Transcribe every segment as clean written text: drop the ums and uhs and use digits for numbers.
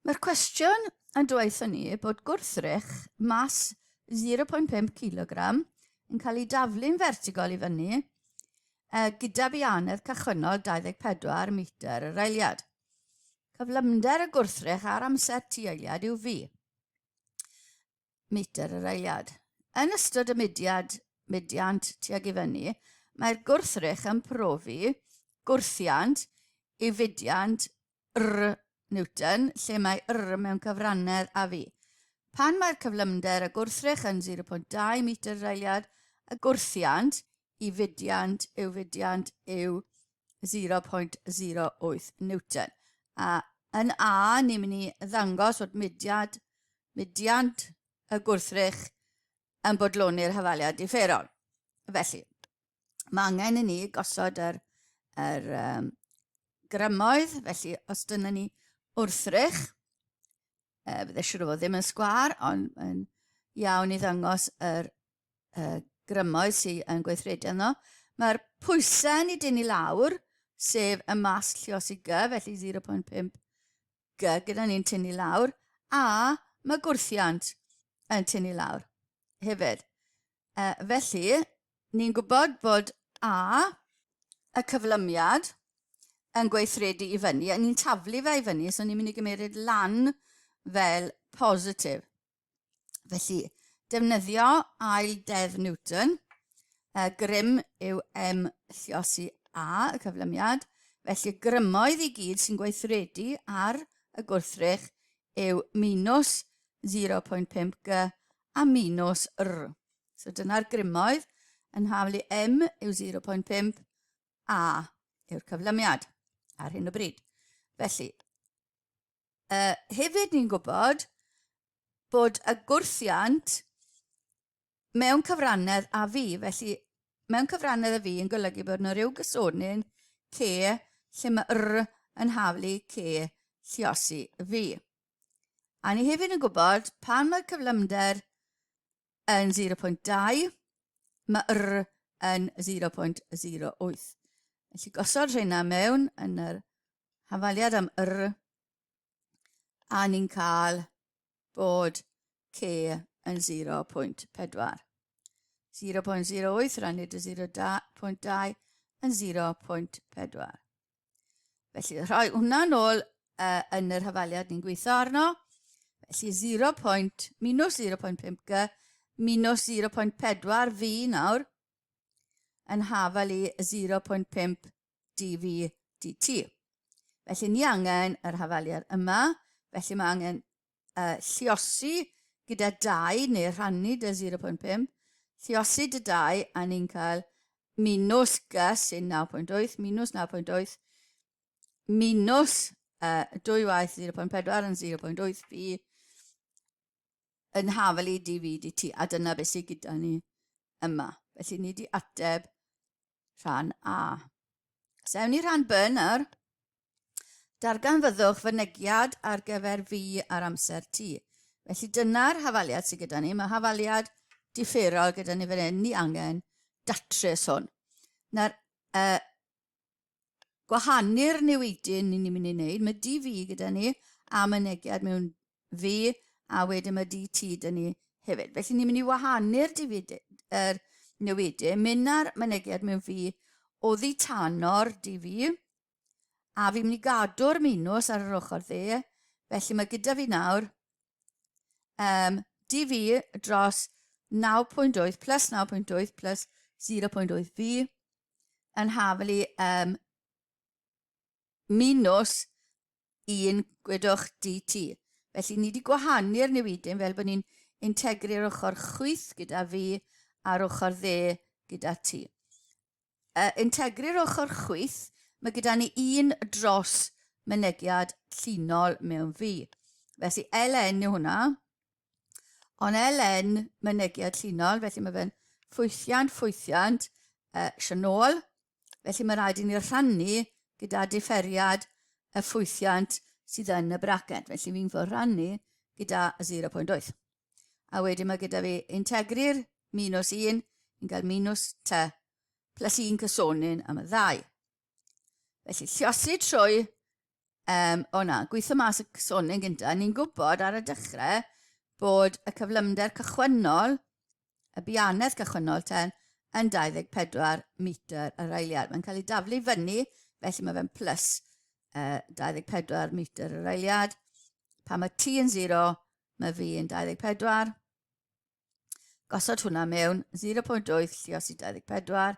Mae'r cwestiwn yn dweud ni bod gwrthrych mas 0.5 kg yn cael ei daflu'n fertigol i fyny gyda bianedd cychwynnol 24 metr yr eiliad. Cyflymder y gwrthrych ar amser t eiliad yw v. Metr yr eiliad. Yn ystod y mudiad, mudiant tuag i fyny, mae'r gwrthrych yn profi gwrthiant i fudiant R Newton, lle mae R mewn cyfrannedd â V. Pan mae'r cyflymder y gwrthrych yn 0.2 metr yr eiliad, y gwrthiant i fudiant yw fudiant yw 0.08 Newton. A yn A, ni'n mynd i ddangos fod mudiad, mudiant y gwrthrych yn bodloni'r hafaliad diferol. Felly, mae angen i ni gosod yr, yr um, grymoedd, felly os dyna ni wrthrych, bydde siŵr o fod ddim yn sgwar, ond yn iawn i ddangos yr grymoedd sydd yn gweithredu yno. Mae'r pwysau ni dynnu lawr, sef y mas lliosi G, felly 0.5 G gyda ni'n tynnu lawr, a mae gwrthiant yn tynnu lawr hefyd. Felly, ni'n gwybod bod A, y cyflymiad, yn gweithredu i fyny, a ni'n taflu fe i fyny, so ni'n mynd i gymeryd lan fel positif. Felly, defnyddio ail deddf Newton, grym yw M lliosi A, y cyflymiad, felly grymoedd i gyd sy'n gweithredu ar y gwrthrych yw minus 0.5 G a minus R. So dyna'r grymoedd yn haflu M yw 0.5, A yw'r cyflymiad ar hyn o bryd. Felly, hefyd ni'n gwybod bod y gwrthiant mewn cyfrannedd a fi, felly mewn cyfrannedd a fi yn golygu bod yna rhyw gysonyn C lle mae R yn haflu C lliosi fi. A ni hefyd yn gwybod pan mae'r cyflymder yn 0.2, mae R yn 0.08. Felly gosod rheina mewn yn yr hafaliad am R, a ni'n cael bod C yn 0.4. 0.08 rannu dy 0.2 yn 0.4. Felly, rhoi hwnna nôl yn yr hafaliad ni'n gweithio arno. Felly 0. Minus 0.5 G minus 0.4 V nawr yn hafal i 0.5 dv dt. Felly ni angen yr hafaliad yma, felly mae angen lliosi gyda 2 neu rhannu dy 0.5, lliosi dy 2 a ni'n cael minus G sy'n 9.8, minus 9.8, minus 2 waith 0.4 yn 0.8 fi yn hafel i dv dt, a dyna beth sydd gyda ni yma. Felly ni wedi ateb rhan A. So ewn ni rhan B nawr. Darganfyddwch fynegiad ar gyfer fi ar amser T. Felly dyna'r hafaliad sydd gyda ni. Mae hafaliad differol gyda ni fan hyn. Ni angen datrys hwn. Nawr, gwahanu'r newidyn ni'n mynd i wneud. Mae dv gyda ni a mynegiad mewn v a wedyn mae dt gyda ni hefyd. Felly ni'n mynd i wahanu'r er newidyn, mynd ar mynegiad mewn v oddi tano'r dv a fi'n mynd i gadw'r minws ar yr ochr dde, felly mae gyda fi nawr um, dv dros 9.8 plus 9.8 plus 0.8 v yn haflu um, minus 1 gwedwch dt. Felly ni wedi gwahanu'r newidyn fel bod ni'n integru'r ochr chwith gyda fi a'r ochr dde gyda t. Integru'r ochr chwith, mae gyda ni un dros mynegiad llinol mewn fi. Felly ln yw hwnna. Ond ln mynegiad llinol, felly mae fe'n ffwythiant, ffwythiant, eisiau nôl. Felly mae rhaid i ni rhannu gyda diferiad y ffwythiant sydd yn y braced. Felly fi'n fod rhannu gyda 0.8. A wedyn mae gyda fi integru'r minus 1, ni'n cael minus t plus 1 cysonyn am y ddau. Felly, lliosi trwy Um, o na, gweithio mas y cysonyn gyntaf. Ni'n gwybod ar y dechrau bod y cyflymder cychwynnol, y bianedd cychwynnol ten, yn 24 metr yr eiliad. Mae'n cael ei daflu fyny, felly mae fe'n plus 24 metr yr eiliad. Pan mae t yn 0, mae v yn 24. Gosod hwnna mewn 0.8 llios i 24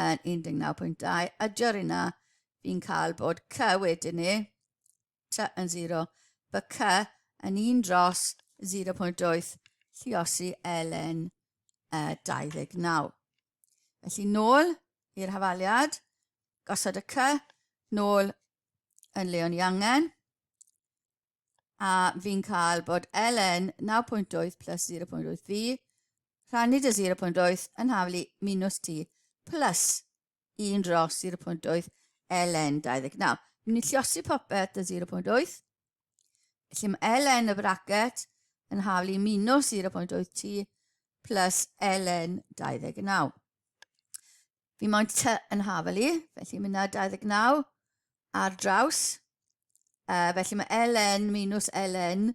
yn 19.2. Adio'r yna, fi'n cael bod C wedyn ni, T yn 0, b C yn 1 dros 0.8 lliosi ln 29. Felly nôl i'r hafaliad, gosod y C nôl yn le o'n i angen, a fi'n cael bod ln 9.8 plus 0.8 v rhannu dy 0.8 yn haflu minus t plus 1 dros 0.8 ln 29. Ni'n mynd i lliosi popeth dy 0.8. Felly mae ln y bracet yn haflu minus 0.8 t plus ln 29. Fi moyn t yn haflu, felly mynd â 29 ar draws. Felly mae ln minus ln,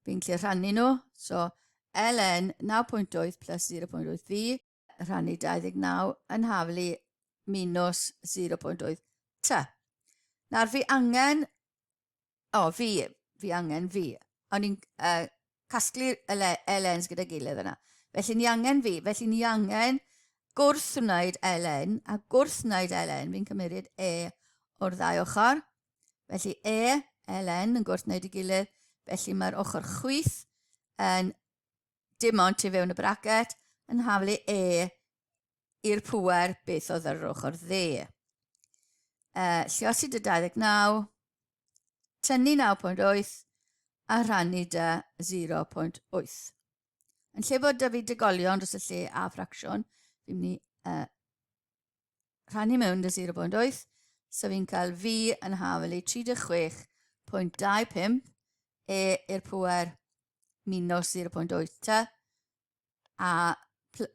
fi'n gallu rhannu nhw. So ln 9.8 plus 0.8 v, rhannu 29 yn haflu minus 0.8 t. Nawr fi angen O, fi, fi angen fi. O'n i'n casglu y LNs gyda gilydd yna. Felly ni angen fi, felly ni angen gwrth wneud LN, a gwrth wneud LN, fi'n cymryd E o'r ddau ochr. Felly E, LN yn gwrth wneud y gilydd, felly mae'r ochr chwith yn dim ond tu fewn y bracet yn haflu E i'r pŵer beth oedd ar yr ochr dde. Lliosi dy 29, tynnu 9.8 a rhannu dy 0.8. Yn lle bod dy fi dygolion dros y lle a ffracsiwn, fi'n mynd i rhannu mewn dy 0.8, so fi'n cael V yn hafel i 36.25 E i'r pŵer minus 0.8 T a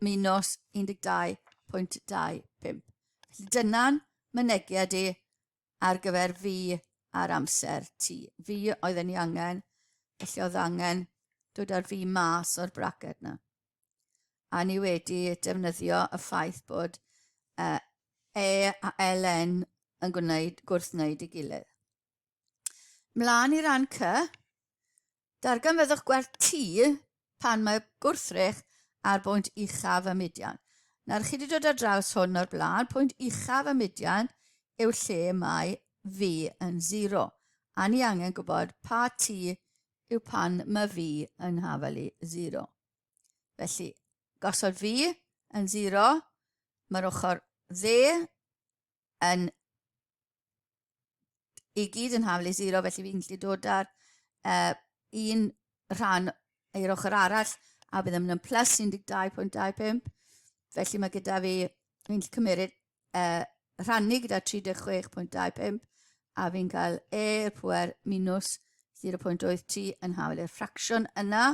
minus 12.25. Felly dyna'n mynegiad i ar gyfer fi a'r amser T. Fi oedden ni angen, felly oedd angen dod ar fi mas o'r braced na. A ni wedi defnyddio y ffaith bod E a LN yn gwneud gwrthwneud ei gilydd. Mlaen i ran C. Darganfyddwch gwerth T pan mae gwrthrych ar bwynt uchaf y mudiant. Nawr, chi wedi dod ar draws hwn o'r blaen. Pwynt uchaf y mudiant yw lle mae V yn 0. A ni angen gwybod pa T yw pan mae V yn hafal i 0. Felly, gosod V yn 0, mae'r ochr dde yn i gyd yn haflu 0, felly fi'n gallu dod ar un rhan i'r ochr arall, a bydd yn mynd yn plus 12.25. Felly mae gyda fi, fi'n gallu cymryd rhannu gyda 36.25, a fi'n cael e i'r pwer minus 0.83 yn hafel i'r ffracsiwn yna.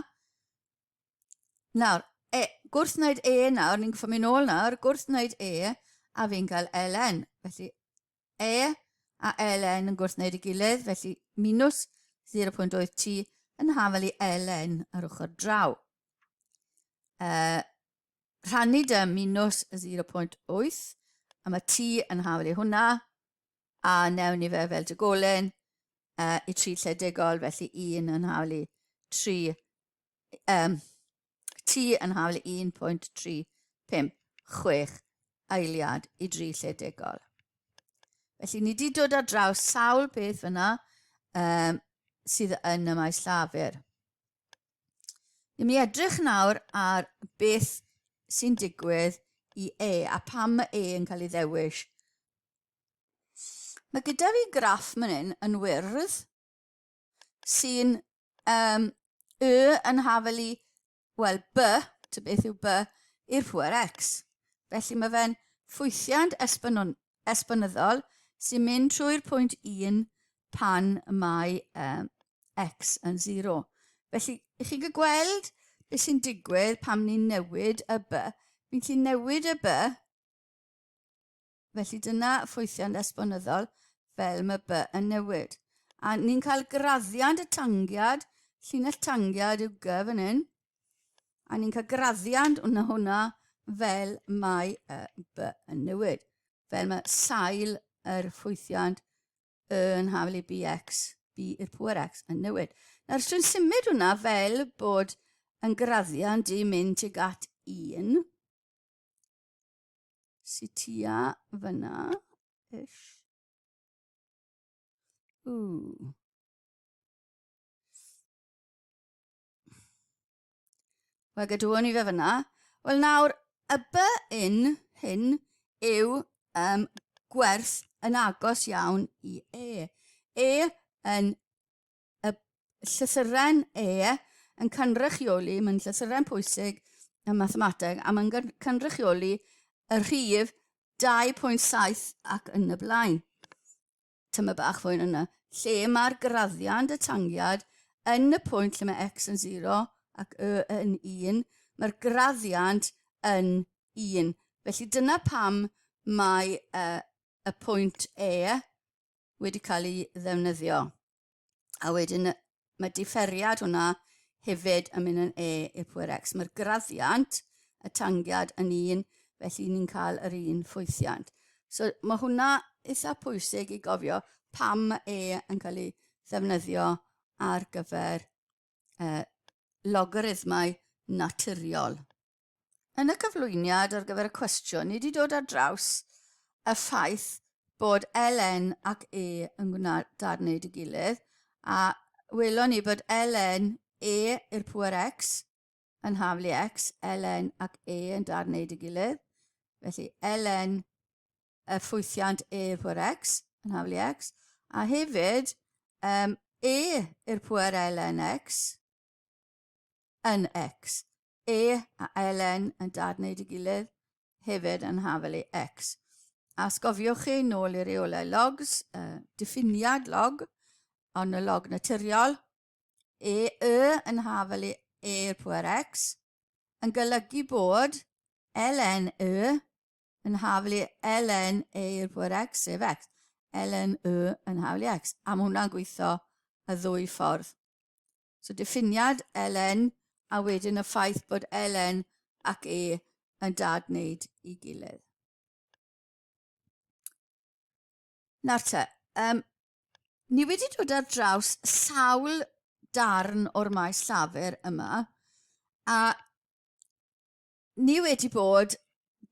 Nawr, e, gwrth wneud e nawr, ni'n gwybod mynd nôl nawr, gwrth wneud e, a fi'n cael ln. Felly, e a ln yn gwrth wneud y gilydd, felly minus 0.8 t yn hafel i ln ar ochr draw. Rhannu dy minus 0.8, a mae t yn hafel i hwnna, a newn ni fe fel dygolyn i 3 lle degol, felly 1 yn hafel i 3 T yn hafal 1.356 eiliad i dri lle degol. Felly ni wedi dod ar draws sawl peth fyna sydd yn y maes llafur. Ni'n mynd i edrych nawr ar beth sy'n digwydd i E a pam mae E yn cael ei ddewis. Mae gyda fi graff man hyn yn wyrdd sy'n um, Y yn hafel i, wel, B, ta beth yw B, i'r pŵer X. Felly mae fe'n ffwythiant esbonyddol sy'n mynd trwy'r pwynt 1 pan mae x yn 0. Felly, i chi gael gweld beth sy'n digwydd pam ni'n newid y b, fi'n gallu newid y b. Felly dyna ffwythiant esbonyddol fel mae B yn newid. A ni'n cael graddiant y tangiad, llinell tangiad yw G fan hyn. A ni'n cael graddiant hwnna hwnna fel mae y B yn newid. Fel mae sail yr ffwythiant Y yn hafel i BX, B i'r pŵer X yn newid. Nawr, os dwi'n symud hwnna fel bod yn graddiant i mynd tuag at 1, sy tua fyna, ish. Ww. Wel, gadwon ni fe fyna. Wel, nawr, y B un hyn yw um, gwerth yn agos iawn i E. E yn y llythyren E yn cynrychioli, mae'n llythyren pwysig ym mathemateg, a mae'n cynrychioli y rhif 2.7 ac yn y blaen. Tyma bach fwy yna, lle mae'r graddiant y tangiad yn y pwynt lle mae x yn 0 ac y yn 1, mae'r graddiant yn 1. Felly dyna pam mae uh, y pwynt E wedi cael ei ddefnyddio. A wedyn mae diferiad hwnna hefyd yn mynd yn E i'r pwer X. Mae'r graddiant, y tangiad yn un, felly ni'n cael yr un ffwythiant. So mae hwnna eitha pwysig i gofio pam mae E yn cael ei ddefnyddio ar gyfer uh, logarithmau naturiol. Yn y cyflwyniad ar gyfer y cwestiwn, ni wedi dod ar draws y ffaith bod ln ac e yn gwna darnau dy gilydd, a welon ni bod ln e i'r pŵer x yn haflu x, ln ac e yn darnau dy gilydd. Felly ln y ffwythiant e i'r pŵer x yn haflu x, a hefyd um, e i'r pŵer ln x yn x. E a ln yn dadwneud y gilydd hefyd yn hafel i x. A os gofiwch chi nôl i reolau logs, uh, diffiniad log, ond y log naturiol, e, y yn hafel i e i'r pwer x, yn golygu bod ln y yn hafel i ln e i'r pwer x, sef x. ln y yn hafel i x. A mae hwnna'n gweithio y ddwy ffordd. So diffiniad ln a wedyn y ffaith bod ln ac e yn dadwneud i gilydd. Nawr te, um, ni wedi dod ar draws sawl darn o'r maes llafur yma, a ni wedi bod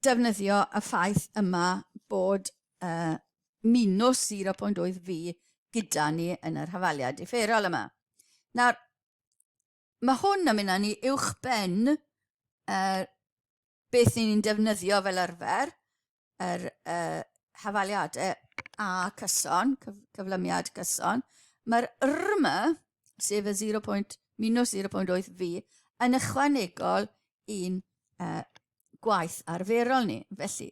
defnyddio y ffaith yma bod uh, minus 0.8 fi gyda ni yn yr hafaliad differol yma. Nawr, mae hwn yn mynd â ni uwch ben uh, beth ni'n defnyddio fel arfer, yr uh, hafaliadau A cyson, cyf cyflymiad cyson, mae'r R yma, sef y 0. Minus 0.8 V, yn ychwanegol i'n uh, gwaith arferol ni. Felly,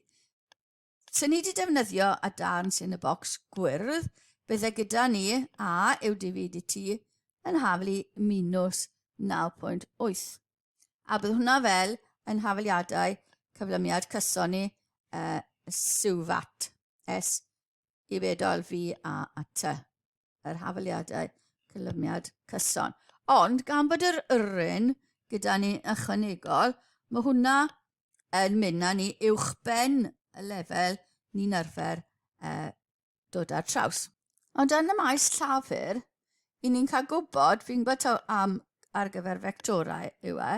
sy'n ni wedi defnyddio y darn sy'n y bocs gwyrdd, bydde gyda ni A yw dv dt yn haflu minus 9.8. A bydd hwnna fel yn hafaliadau cyflymiad cyson ni uh, SUVAT, S i bedol V A a T, yr hafaliadau cyflymiad cyson. Ond gan bod yr yrun gyda ni ychwanegol, mae hwnna yn mynd â ni uwchben y lefel ni'n arfer uh, dod ar traws. Ond yn y maes llafur, i ni'n cael gwybod, fi'n gwybod taw am ar gyfer fectorau yw e,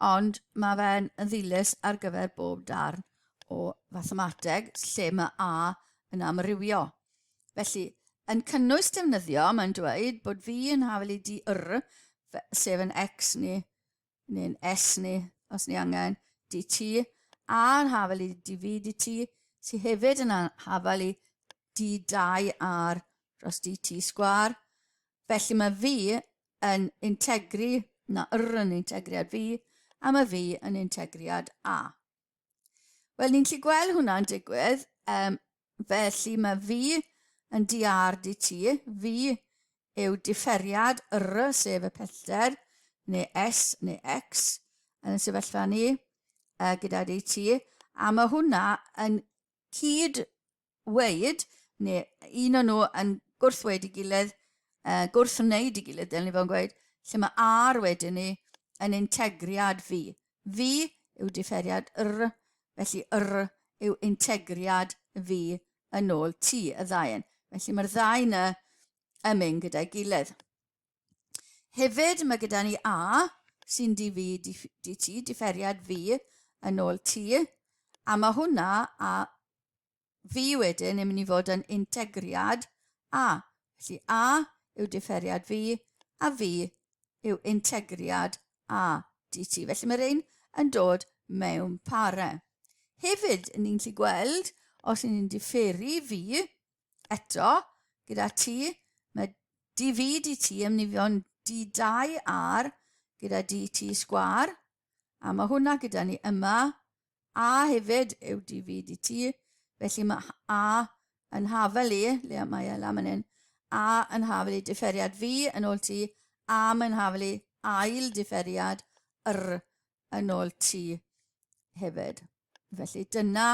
ond mae fe'n ddilys ar gyfer bob darn o fathemateg lle mae A yn amrywio. Felly, yn cynnwys defnyddio, mae'n dweud bod fi yn hafel i dr, sef yn x ni, neu'n S ni, os ni angen, dt, a yn hafel i dv dt, sydd hefyd yn hafel i d2r dros dt sgwar. Felly mae V yn integru, na R yn integriad V, a mae V yn integriad A. Wel, ni'n gallu gweld hwnna'n digwydd, um, felly mae V yn dr dt, V yw diferiad R, sef y pellter, neu S neu X, yn y sefyllfa ni, uh, gyda dt, a mae hwnna yn cyd-weud, neu un o'n nhw yn gwrthweud i gilydd. gwrthwneud i gilydd, dylen ni fod yn gweud, lle mae R wedyn ni yn integriad V. V yw diferiad R, felly R yw integriad V yn ôl T, y ddau yn. Felly mae'r ddau yna yn mynd gyda'i gilydd. Hefyd, mae gyda ni A, sy'n dv dt, diferiad V yn ôl T, a mae hwnna a V wedyn yn mynd i fod yn integriad A. Felly A yw diferiad V a V yw integriad A dt. Felly mae rhain yn dod mewn pare. Hefyd, ni'n gallu gweld, os ni'n diferu V, eto, gyda T, mae dv dt yn mynd i fod yn d2r gyda dt sgwar, a mae hwnna gyda ni yma, A hefyd yw dv dt, felly mae A yn hafel i, le mae e lan fan hyn, A yn hafel i diferiad V yn ôl T, A mae'n hafel i ail diferiad R yn ôl T hefyd. Felly dyna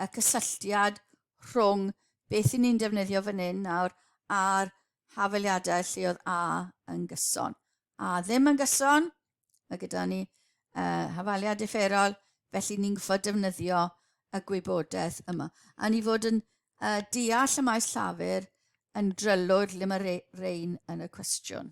y cysylltiad rhwng beth i ni'n defnyddio fan hyn nawr a'r hafeliadau lle oedd A yn gyson. A ddim yn gyson, mae gyda ni hafaliad differol, felly ni'n gwybod defnyddio y gwybodaeth yma. A ni fod yn deall y maes llafur yn drylwyr lle mae rein yn y cwestiwn.